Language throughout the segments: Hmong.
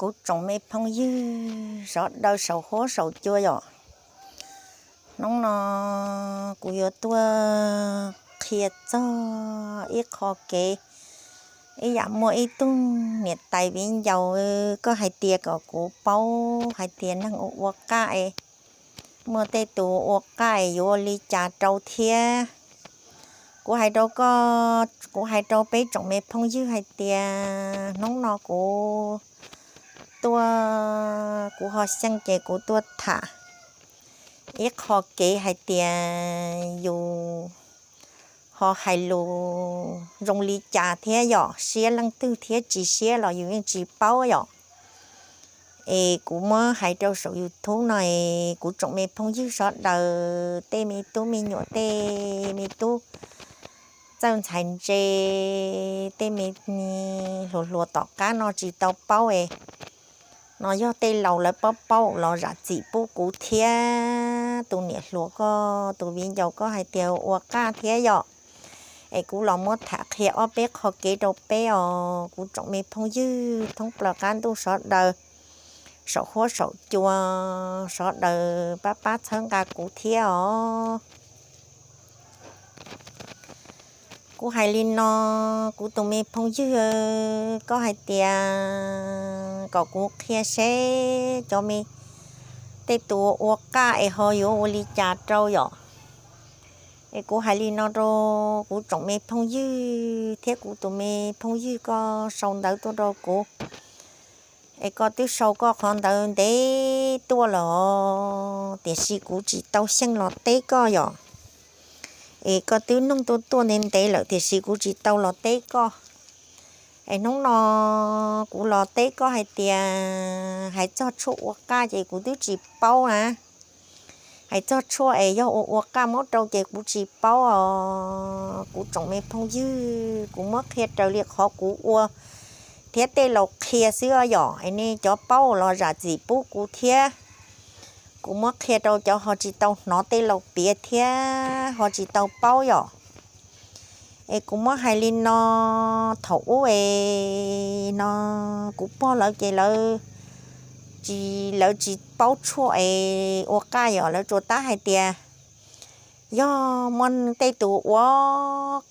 Kuv tsoom me phooj ywg sawv daws saum huab saum cua yom, hnub no kuv yuav tuaj qhia txog ib qho kev, ib yam muaj ib tug niam tais viv ncaus, koj hais tias kom kuv paub hais tias neeg ua ua qaj es muaj tej tus ua qaj es yuav ua li cas rau thiab. Kuv hais rau koj, kuv hais rau peb tsoom me phooj ywg hais tias hnub no kuv tuaj, kuv ho xyeej ces kuv tuaj tham ib qho kev hais tias yus ho hais lus zoo li cas thiab yom, siab leej twg thiab tsis siab los yus yeej tsis paub yom. Es kuv muab hais rau saum YouTube no es kuv tsoom me phooj ywg sawv daws, tej me tub me nyuam, tej me tub txawj ntxhais ntse, tej me hluas hluas tom qab no tsis tau paub es no yog tej laus lawv paub paub los zam txim pub kuv thiab. Tus niam hluas koj, tus viv ncaus koj hais tias ua qaj thiab yom, es kuv los muab tham qhia ob peb qho kev rau peb os kuv tsoom me phooj ywg thoob plaws qab ntuj sawv daws, saum huab saum cua sawv daws pab pab txhawb nqa kuv thiab os. Kuv hais li no, kuv tus me phooj ywg, koj hais tias kom kuv qhia seb cov me, tej tus ua qaj es ho yuav ua li cas rau yom. Es kuv hais li no rau kuv tsoom me phooj ywg thiab kuv tus me phooj ywg koj sau ntawv tuaj rau kuv, es koj twb sau koj qhov ntawv ntev tuaj lawm, tiam sis kuv tsis tau xyeej los teb koj yom. Es koj twb noog tuaj tuaj ntev ntev lawm tiam sis kuv tsis tau los teb koj. Es hnub no kuv los teb koj hais tias hais txog tshuaj ua qaj ces kuv twb tsis paub na. Hais txog tshuaj es yog ua ua qaj muab rau ces kuv tsis paub os kuv tsoom me phooj ywg. Kuv muab qhia raws li qhov kuv ua thiab tej laus qhia xwb yom. Es nej cov paub los zam txim pub kuv thiab. Kuv muab qhia rau cov ho tsis tau hnov tej laus piav thiab ho tsis tau paub yom. Es kuv muab hais li no, thaum ub es no kuv pog lawv ces lawv tsis, lawv tsis paub tshuaj es ua qaj yom, lawv tsuas tab hais tias yog muaj tej tus ua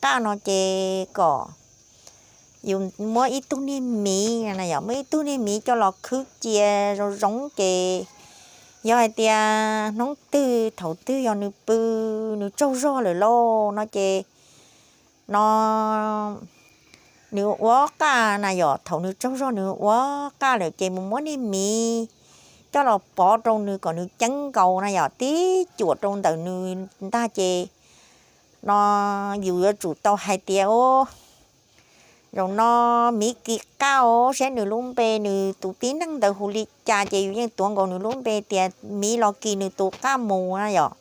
qaj no ces kom yus muab ib tug niag miv, muab ib tug niag miv coj los khwb cia zoo zoo ces yog hais tias hnub twg thaum twg yog nws pw, nws tsaug zog lawm lauj no ces no nws ua qaj na yom, thaum nws tsaug zog nws ua qaj lawm ces mus muab niag miv coj los pov rau nws kom nws ceeb nkaus na yom, tib cuam rau ntawm nws ntag ces no yus yuav tsum tau hais tias zaum no miv kis qaj os, saib nws lub npe, nws tus tib neeg ntawd hu li cas ces yus yeej tuav nkaus nws lub npe tias miv los kis nws tus qaj mus na yom.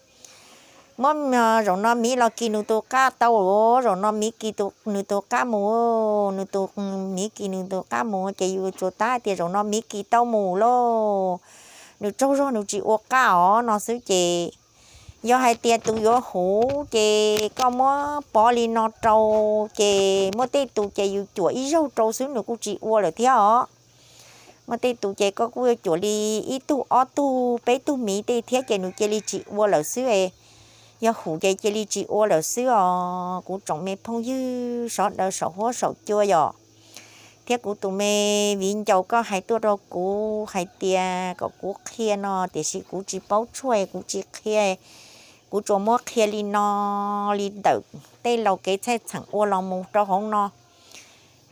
Muab zaum no miv los kis nws tus qaj tau, zaum no miv kis nws tus qaj mus, nws tus, miv kis nws tus qaj mus ces yus tsuas tab hais tias zaum no miv kis tau mus lauj, nws tsaug zog nws tsis ua qaj os no xwb ces yog hais tias tus yuav huv ces koj muab pov li no rau ces muaj tej tus ces yus cuam ib zaug rau xwb nws kuj tsis ua lawm thiab os. Muaj tej tus ces koj kuj yuav cuam li ib tug ob tug peb tug miv tej thiab ces nws cia li tsis ua lawm xwb es, yog huv ces cia li tsis ua lawm xwb os kuv tsoom me phooj ywg sawv daws saum huab saum cua yom. Thiab kuv tus me viv ncaus koj hais tuaj rau kuv hais tias kom kuv qhia no tiam sis kuv tsis paub tshuaj kuv tsis qhia, kuv tsuas muab qhia li no li ntawm tej laus kev txhaj txheem ua los mus rau hauv no.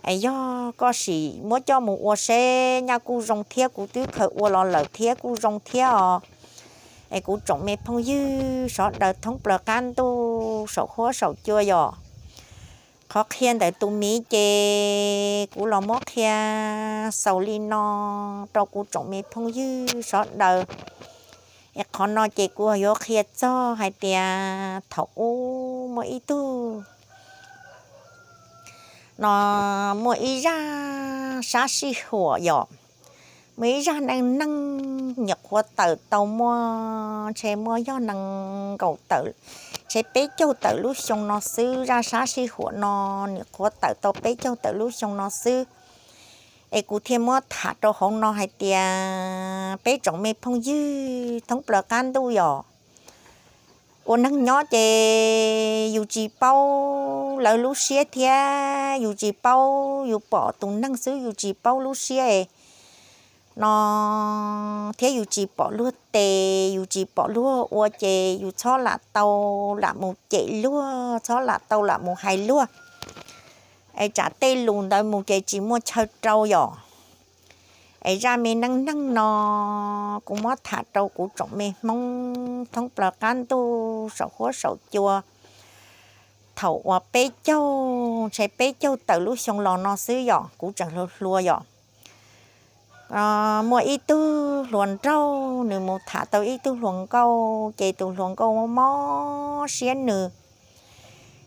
Es yog koj sim muab coj mus ua seb nyaj kuj zoo thiab, kuv twb khaws ua los lawm thiab kuj zoo thiab os. Es kuv tsoom me phooj ywg sawv daws thoob plaws qab ntuj saum huab saum cua yom. Qhov qhia ntawm tus miv ces kuv los muab qhia xaus li no rau kuv tsoom me phooj ywg sawv daws. Es qhov no ces kuv yuav qhia txog hais tias thaum ub muaj ib tug no muaj ib zaj sab sij huam yom, muaj ib zaj neej neeg nyuam qhuav tawm tau muaj ntshe muaj yog nees nkaum tawm, ntshe peb caug tawm lub xyoo no xwb, zaj sab sij huam no nyuam qhuav tawm tau peb caug tawm lub xyoo no xwb. Es kuv thiaj muab tham rau hauv no hais tias peb tsoom me phooj ywg thoob plaws qab ntuj yom, ua neeg nyob ces yus tsis paub lawv lub siab thiab yus tsis paub, yus pom tus neeg xwb yus tsis paub lub siab no thiab yus tsis pom luag tes, yus tsis pom luag ua ces yus txhob lam tau lam mus cem luag, txhob lam tau lam mus hais luag, es tsam tej lus ntawd mus ces tsis muaj chaw rau yom. Es zaj me neej neeg no kuv muab tham rau kuv tsoom me Hmoob thoob plaws qab ntuj saum huab saum cua. Thaum uas peb caug, ntshe peb caug tawm lub xyoo los no xwb yom, kuv tseem hluas hluas yom. Muaj ib tug hluas nraug nws mus tham tau ib tug hluas nkauj ces tus hluas nkauj mob mob siab nws.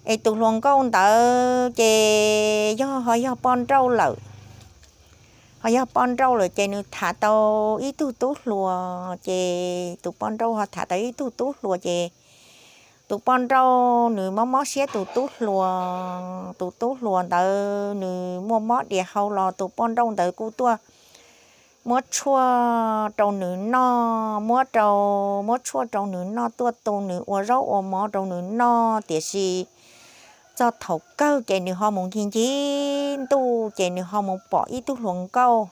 Es tus hluas nkauj ntawd ces yog ho yog poj nrauj lawm. Ho yog poj nrauj lawm ces nws tham tau ib tug tub hluas, ces tus poj nrauj ho tham tau ib tug tub hluas ces tus poj nrauj nws mob mob siab tus tub hluas, tus tub hluas ntawd nws muaj mob dias hau los tus poj nrauj ntawd kuj tuaj muab tshuaj rau nws noj, muab rau, muab tshuaj rau nws noj, tuaj tu nws, ua zaub ua mov rau nws noj, tiam sis txog thaum kawg ces nws ho mus ncig ncig ntuj ces nws ho mus pom ib tug hluas nkauj,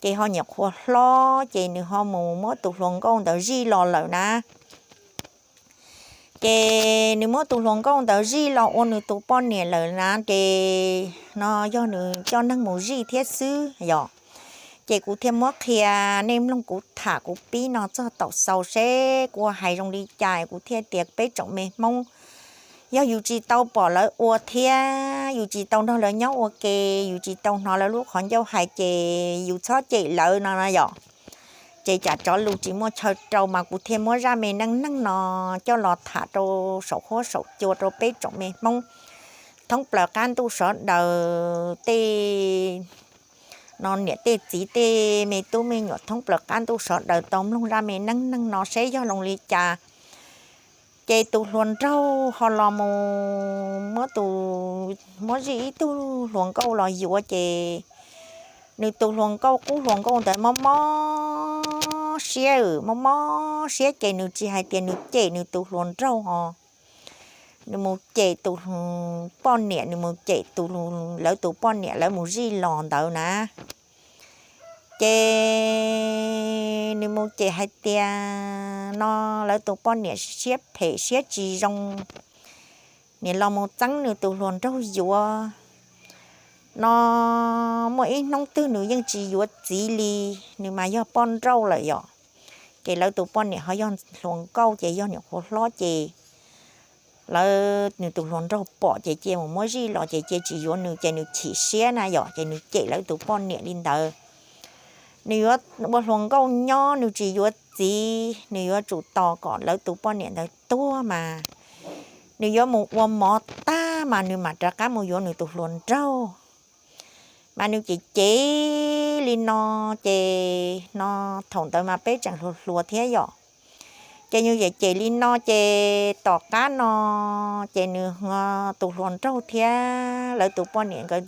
ces ho nyuam qhuav hlob ces nws ho mus muab tus hluas nkauj ntawd zij los lawm na. Ces nws muab tus hluas nkauj ntawd zij los ua nws tus poj niam lawm na, ces no yog nws coj neeg mus zij thiab xwb yom. Ces kuv thiaj muab qhia nej mloog kuv tham kuv pib no txog taum xaus seb kuv hais zoo li cas, kuv thiaj tias peb tsoom me Hmoob, yog yus tsis tau pom lawv ua thiab yus tsis tau nrog lawv nyob ua ke, yus tsis tau hnov lawv lub qhov ncauj hais ces yus txhob cem lawv no na yom. Ces tsam tsov lus tsis muaj chaw rau mas kuv thiaj muab zaj me neej neeg no coj los tham rau saum huab saum cua rau peb tsoom me Hmoob thoob plaws qab ntuj sawv daws tej no, niam tej txiv tej me tub me nyuam thoob plaws qab ntuj sawv daws tau mloog zaj me neej neeg no seb yog zoo li cas. Ces tus hluas nraug ho los mus muab tus, muab zij ib tug hluas nkauj los yuav ces nws tus hluas nkauj qub hluas nkauj ntawd mob mob siab, mob mob siab ces nws tsis hais tias nws cem nws tus hluas nraug ho, nws mus cem tus poj niam, nws mus cem tus, lawv tus poj niam lawv mus zij los ntawd na. Ces nws mus cem hais tias no lawv tus poj niam siab phem siab tsis zoo, niam los mus txeeb nws tus hluas nraug yuav. No muaj ib hnub twg nws yeej tsis yuav txiv li, nws mas yog poj nrauj lawm yom. Ces lawv tus poj niam ho yog hluas nkauj ces yog nyuam qhuav hlob ces lawv, nws tus hluas nraug pom ces cia mus muab zij los ces cia tsis yuav nws ces nws chim siab na yom, ces nws cem lawv tus poj niam li ntawd. Nws yuav ua hluas nkauj nyob nws tsis yuav txiv, nws yuav tsum tos kom lawv tus poj niam ntawd tuag mas nws yuav mus ua mov tag mas nws mam rov qab mus yuav nws tus hluas nraug. Mas nws cem cem li no ces no thaum ntawd mas peb tseem hluas hluas thiab yom. Ces nws cem cem li no ces tom qab no ces nws tus hluas nraug thiab lawv tus poj niam nkawd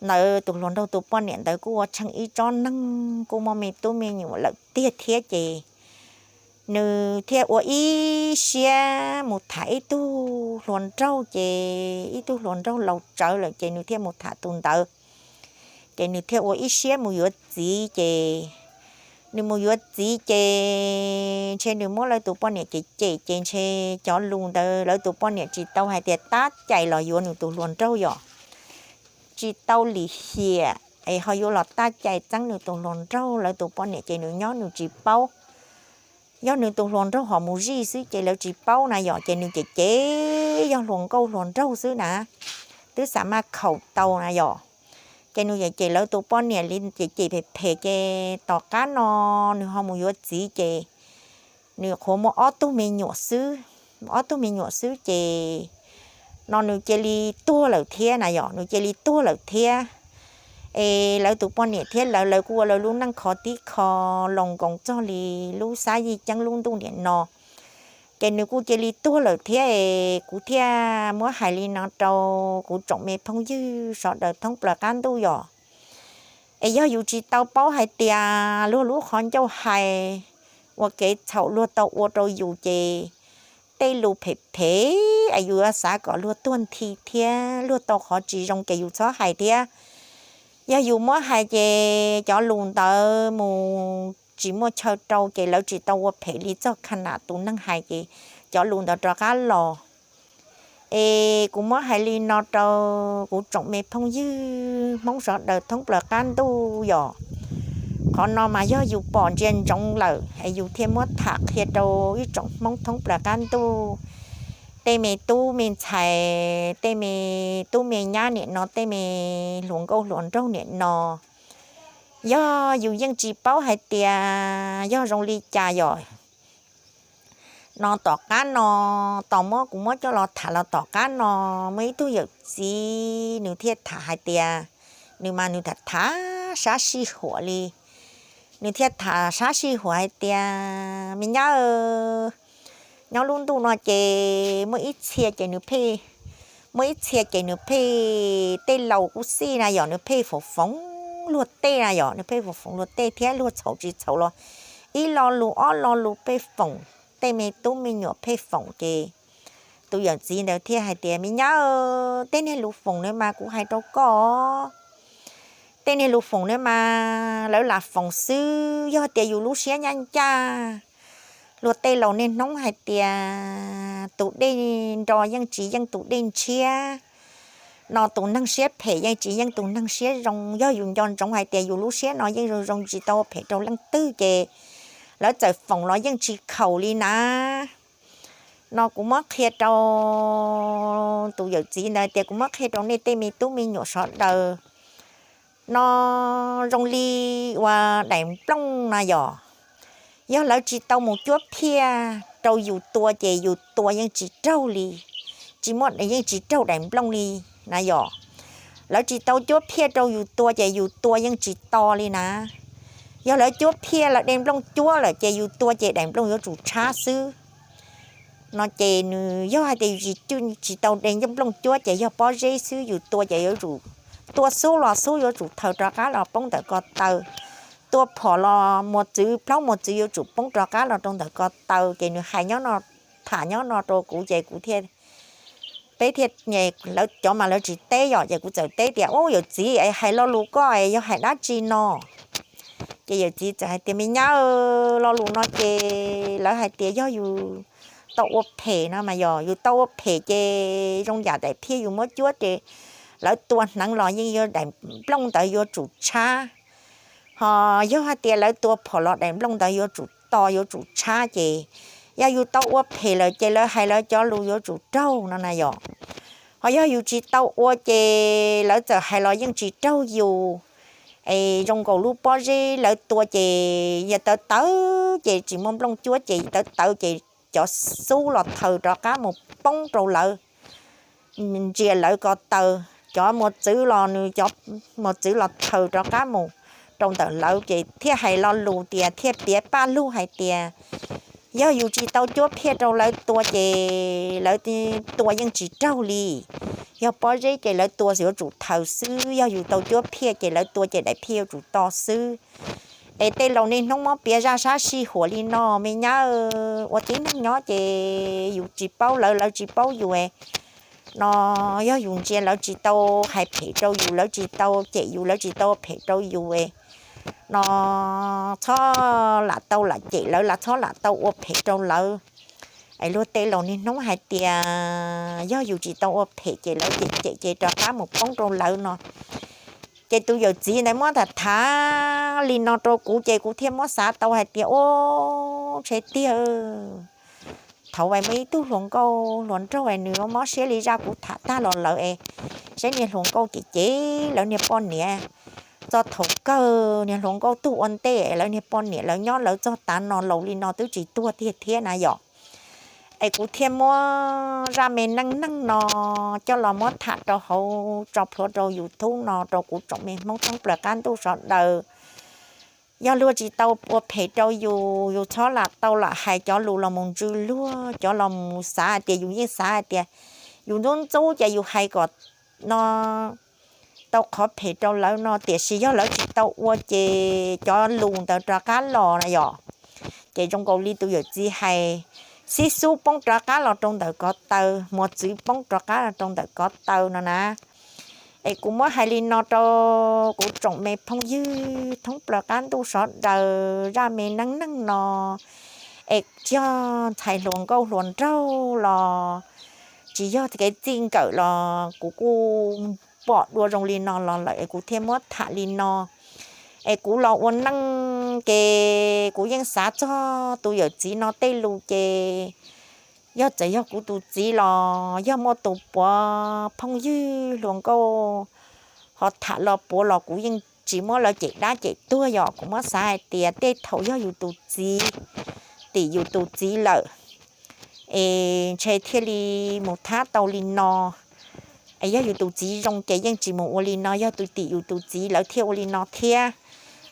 ntawd, tus hluas nraug tus poj niam ntawd kuj ua tsheej ib tsob neeg kuj muaj me tub me nyuam lawm tiag thiab ces nws thiaj ua ib siab mus tham ib tug hluas nraug, ces ib tug hluas nraug laus tsawv lawm ces nws thiaj mus tham tus ntawd. Ces nws thiaj ua ib siab mus yuav txiv, ces nws mus yuav txiv ces ntshe nws muab lawv tus poj niam cem cem ces ntshe cov lus ntawd lawv tus poj niam tsis tau hais tias tab cais los yuav nws tus hluas nraug yom, tsis tau lim hiam es ho yuav los tab cais txeeb nws tus hluas nraug, lawv tus poj niam ces nws nyob nws tsis paub. Yog nws tus hluas nraug ho mus zij xwb ces lawv tsis paub na yom, ces nws cem cem yog hluas nkauj hluas nraug xwb na, twb xav maj khaum tau na yom. Ces nws cem cem lawv tus poj niam li cem cem phem phem ces tom qab no nws ho mus yuav txiv ces nws qhuav muaj ob tug me nyuam xwb, ob tug me nyuam xwb ces no nws cia li tuag lawm thiab na yom, nws cia li tuag lawm thiab. Es lawv tus poj niam thiab lawv, lawv kuj ua lawv lub neej kho tib kho, loos nkoos txog li lub xab yij ceeb lub ntuj niam no, ces nws kuj cia li tuag lawm thiab es kuv thiaj muab hais li no rau kuv tsoom me phooj ywg sawv daws thoob plaws qab ntuj yom. Es yog yus tsis tau paub hais tias luag lub qhov ncauj hais ua kev txhaum luag tau ua rau yus ces tej lus phem phem es yus yuav xav kom luag tuag nthi thiab luag tau qhov tsis zoo ces yus txhob hais thiab. Yog yus muab hais ces cov lus ntawd mus tsis muaj chaw rau ces lawv tsis tau ua phem li txog kha nam tus neeg hais ces cov lus ntawd rov qab los. Es kuv muab hais li no rau kuv tsoom me phooj ywg Hmoob sawv daws thoob plaws qab ntuj yom. Qhov no mas yog yus pom ntsia ntsoov lawm es yus thiaj muab tham qhia rau ib tsoom Hmoob thoob plaws qab ntuj, tej me tub me ntxhais, tej me tub me nyab niam no, tej me hluas nkauj hluas nraug niam no. Yog yus yeej tsis paub hais tias yog zoo li cas yom. No tom qab no, tos muab kuv muab coj los tham los tom qab no, muaj ib tug yawm txiv nws thiaj tham hais tias, nws mas nws tham tham sab sij huam li. Nws thiaj tham sab sij huam hais tias, me nyab, nyob lub ntuj no ces muaj ib txhia ces nws pheej, muaj ib txhia ces nws pheej, tej laus kuj xij na yom, nws pheej foom foom luag tej na yom, nws pheej foom foom luag tej thiab luag txhaum tsis txhaum los ib lo lus ob lo lus pheej foom, tej me tub me nyuam pheej foom ces tus yawm txiv ntawd thiaj hais tias, me nyab, tej niag lus foom na mas kuv hais rau koj, tej niag lus foom na mas lawv lam foom xwb, yog tias yus lub siab ncaj ncaj. Luag tej laus niaj hnub hais tias tus dej nro yeej tsis yeej tus dej ntshiab no, tus neeg siab phem yeej tsis yeej tus neeg siab zoo. Yog yus nco ntsoov hais tias yus lub siab no yeej zoo zoo tsis tau phem rau leej twg ces lawv txawm foom los yeej tsis khaum li na. No kuv muab qhia rau tus yawm txiv ntawd tias kuv muab qhia rau nej tej me tub me nyuam sawv daws. No zoo li uas daim nplooj na yom, yog lawv tsis tau mus cuab phiaj rau yus tua ces yus tua yeej tsis raug li, tsis muaj, yeej tsis raug daim nplooj li na yom. Lawv tsis tau cuab phiaj rau yus tua ces yus tua yeej tsis to li na. Yog lawv cuab phiaj lawv de nplooj cuab lawm ces yus tua ces daim nplooj yuav tsum tshab xwb. No ces nws yog hais tias yus tsis, tsis tau de nplooj cuab ces yog pob zeb xwb, yus tua ces yuav tsum, tua xub los xub yuav tsum thaws rov qab los poob ntawm ko taw, tua phom los mos txwv, plaub mos txwv yuav tsum poob rov qab los rau ntawm ko taw. Ces nws hais nyob no, tham nyob no rau kuv ces kuv thiaj, peb thiaj, lawv cov mas lawv tsis teb yom, ces kuv txawm teb tias, ub, yawm txiv, hais lo lus koj yog hais dab tsi no? Ces yawm txiv txawm hais tias, me nyab, lo lus no ces lawv hais tias yog yus tau ua phem no mas yog yus tau ua phem ces zoo yam daim phiaj yus muab cuab ces lawv tua hneev los yeej yuav, daim nplooj ntawd yuav tsum tshab. Ho yog hais tias lawv tua phom los daim nplooj ntawd yuav tsum to yuav tsum tshab ces yog yus tau ua phem lawm ces lawv hais lawv cov lus yuav tsum raug no na yom. Ho yog yus tsis tau ua ces lawv txawm hais los yeej tsis raug yus. Es zoo nkaus lub pob zeb lawv tua ces yog tawv tawv ces tsis muaj nplooj cuab ces tawv tawv ces cov xub los thaws rov qab mus poob rau lawv, ntsia lawv ko taw, cov mos txwv los nws cov mos txwv los thaws rov qab mus rau ntawm lawv ces thiaj hais lo lus tias thiaj piav paj lug hais tias yog yus tsis tau cuab phiaj rau lawv tua ces lawv tua yeej tsis raug li. Yog pob zeb ces lawv tua yuav tsum thaws xwb, yog yus tau cuab phiaj ces lawv tua ces daim phiaj yuav tsum to xwb. Es tej laus niaj hnub muab piav zaj sab sij huam li no, me nyab, ua tib neeg nyob ces yus tsis paub lawv, lawv tsis paub yus no. Yog yus ntsia lawv tsis tau hais phem rau yus, lawv tsis tau cem yus, lawv tsis tau phem rau yus no, txhob lam tau lam cem lawv, lam txhob lam tau ua phem rau lawv. Es luag tej laus niaj hnub hais tias yog yus tsis tau ua phem ces lawv cem cem ces rov qab mus poob rau lawv no. Ces tus yawm txiv ntawd muab tham tham li no rau kuv ces kuv thiaj muab xav tau hais tias, ub, ntshe tiag. Thaum uas muaj ib tug hluas nkauj hluas nraug es nws mob siab li zaj kuv tham tag los lawm es saib niag hluas nkauj ces cem lawv niag poj niam. Txog thaum kawg niag hluas nkauj tuag ua ntej lawv niag poj niam lawv nyob lawv txog tav no laus li no twb tsis tuag tiag thiab na yom. Es kuv thiaj muab zaj me neej neeg no coj los muab tham rau hauv tso plhuav rau YouTube no rau kuv tsoom me Hmoob thoob plaws qab ntuj sawv daws. Yog luag tsis tau ua phem rau yus, yus txhob lam tau lam hais cov lus los mus ntsws luag, cov los mus xav hais tias yus yeej xav hais tias yus ntxub ntxub ces yus hais kom no tau qhov phem rau lawv no, tiam sis yog lawv tsis tau ua ces cov lus ntawd rov qab los na yom. Ces zoo nkaus li tus yawm txiv hais, xib xub poob rov qab los rau ntawm ko taw, hmuas txwv poob rov qab los rau ntawm ko taw no na. Es kuv muab hais li no rau kuv tsoom me phooj ywg thoob plaws qab ntuj sawv daws, zaj me neej neeg no es tsis yog ntxhais hluas nkauj hluas nraug los tsis yog kev txij nkawm los kuv kuj pom dua zoo li no los lawm es kuv thiaj muab tham li no. Es kuv los ua neej ces kuv yeej xav txog tus yawm txiv no tej lus ces yog txawm yog kuv tus txiv los yog muaj tus puav phooj ywg hluas nkauj ho tham los puav los kuv yeej tsis muab lawv cem dab cem tuag yom. Kuv muab xav hais tias tej thaum yog yus tus txiv, tim yus tus txiv lawm es ntshe thiaj li mus thab tau li no. Es yog yus tus txiv zoo ces yeej tsis mus ua li no, yog tus tim yus tus txiv lawv thiaj ua li no thiab.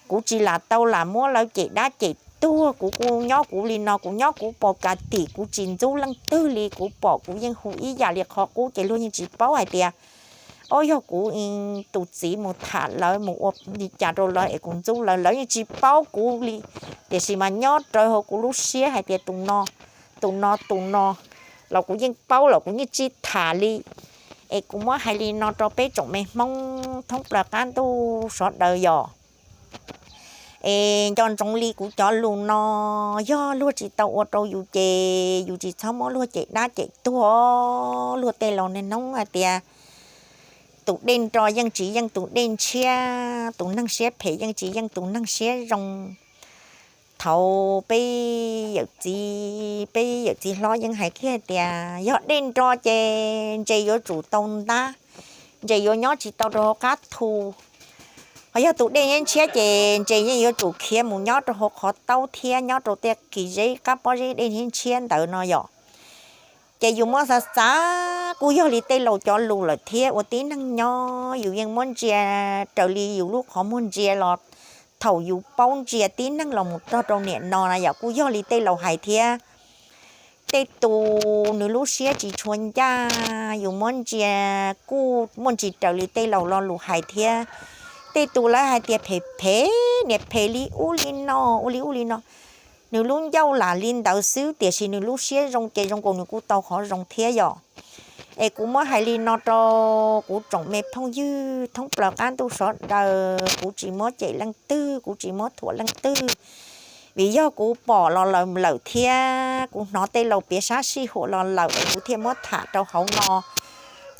Kuv tsis lam tau lam muab lawv cem dab cem tuag, kuv kuj nyob kuv li no, kuv nyob kuv pos kas tim, kuv tsis ntxub leej twg li, kuv pom kuv yeej hu ib yam li qhov qub ces luag yeej tsis paub hais tias, o, yog kuv tus txiv mus tham lawv mus ua li cas rau lawv es kuv ntxub lawv, lawv yeej tsis paub kuv li. Tiam sis mas nyob rawv hauv kuv lub siab hais tias tus no, tus no, tus no los kuv yeej paub los kuv yeej tsis tham li. Es kuv muab hais li no rau peb tsoom me Hmoob thoob plaws qab ntuj sawv daws yom. Es nco ntsoov li kuv cov lus no, yog luag tsis tau ua rau yus ces yus tsis txhob muab luag cem dab cem tuag. Luag tej laus niaj hnub hais tias tus dej nro yeej tsis yeej tus dej ntshiab, tus neeg siab phem yeej tsis yeej tus neeg siab zoo. Thaum peb yawm txiv, peb yawm txiv hlob yeej hais kiag tias yog dej nro ces ntses yuav tsum tau ntab, ntses yuav nyob tsis tau rau hauv qab thu. Ho yog tus dej ntshiab ces ntses yeej yuav tsum khiav mus nyob rau hauv qhov taub thiab nyob rau tej kis zeb qab pob zeb dej ntshiab ntawd no yom. Ces yus muab xav xav kuj yog li tej laus cov lus lawm thiab, ua tib neeg nyob yus yeej muab ntsia raws li yus lub qhov muag ntsia los thaum yus paub ntsia tib neeg los mus txog rau niam no na yom, kuj yog li tej laus hais thiab. Tej tus nws lub siab tsis tshua ncaj, yus muab ntsia kuj muaj ntsis raws li tej laus lo lus hais thiab. Tej tus lawv hais tias phem phem, niam phem li ub li no, ua li ub li no. Nws lub ncauj lam li ntawd xwb tiam sis nws lub siab zoo ces zoo nkaus nws kuj tau qhov zoo thiab yom. Es kuv muab hais li no rau kuv tsoom me phooj ywg thoob plaws qab ntuj sawv daws, kuv tsis muab cem leej twg, kuv tsis muab thuam leej twg, vim yog kuv pom los lawm thiab kuv hnov tej laus piav sab sij huam los lawm es kuv thiaj muab tham rau hauv no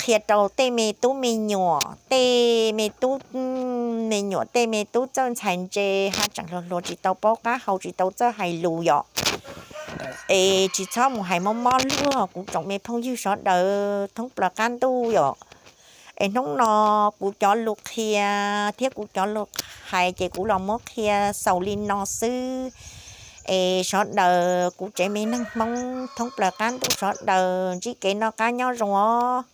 qhia rau tej me tub me nyuam, tej me tub me nyuam, tej me tub txawj ntxhais ntse haj tseem hluas hluas tsis tau paub qab hau tsis tau txawj hais lus yom. Es tsis txhob mus hais mob mob luag kuv tsoom me phooj ywg sawv daws thoob plaws qab ntuj yom. Es hnub no kuv cov lus qhia thiab kuv cov lus hais ces kuv los muab qhia xaus li no xwb. Es sawv daws kuv tsev me neeg Hmoob thoob plaws qab ntuj sawv daws ntsib kev noj qab nyob zoo os.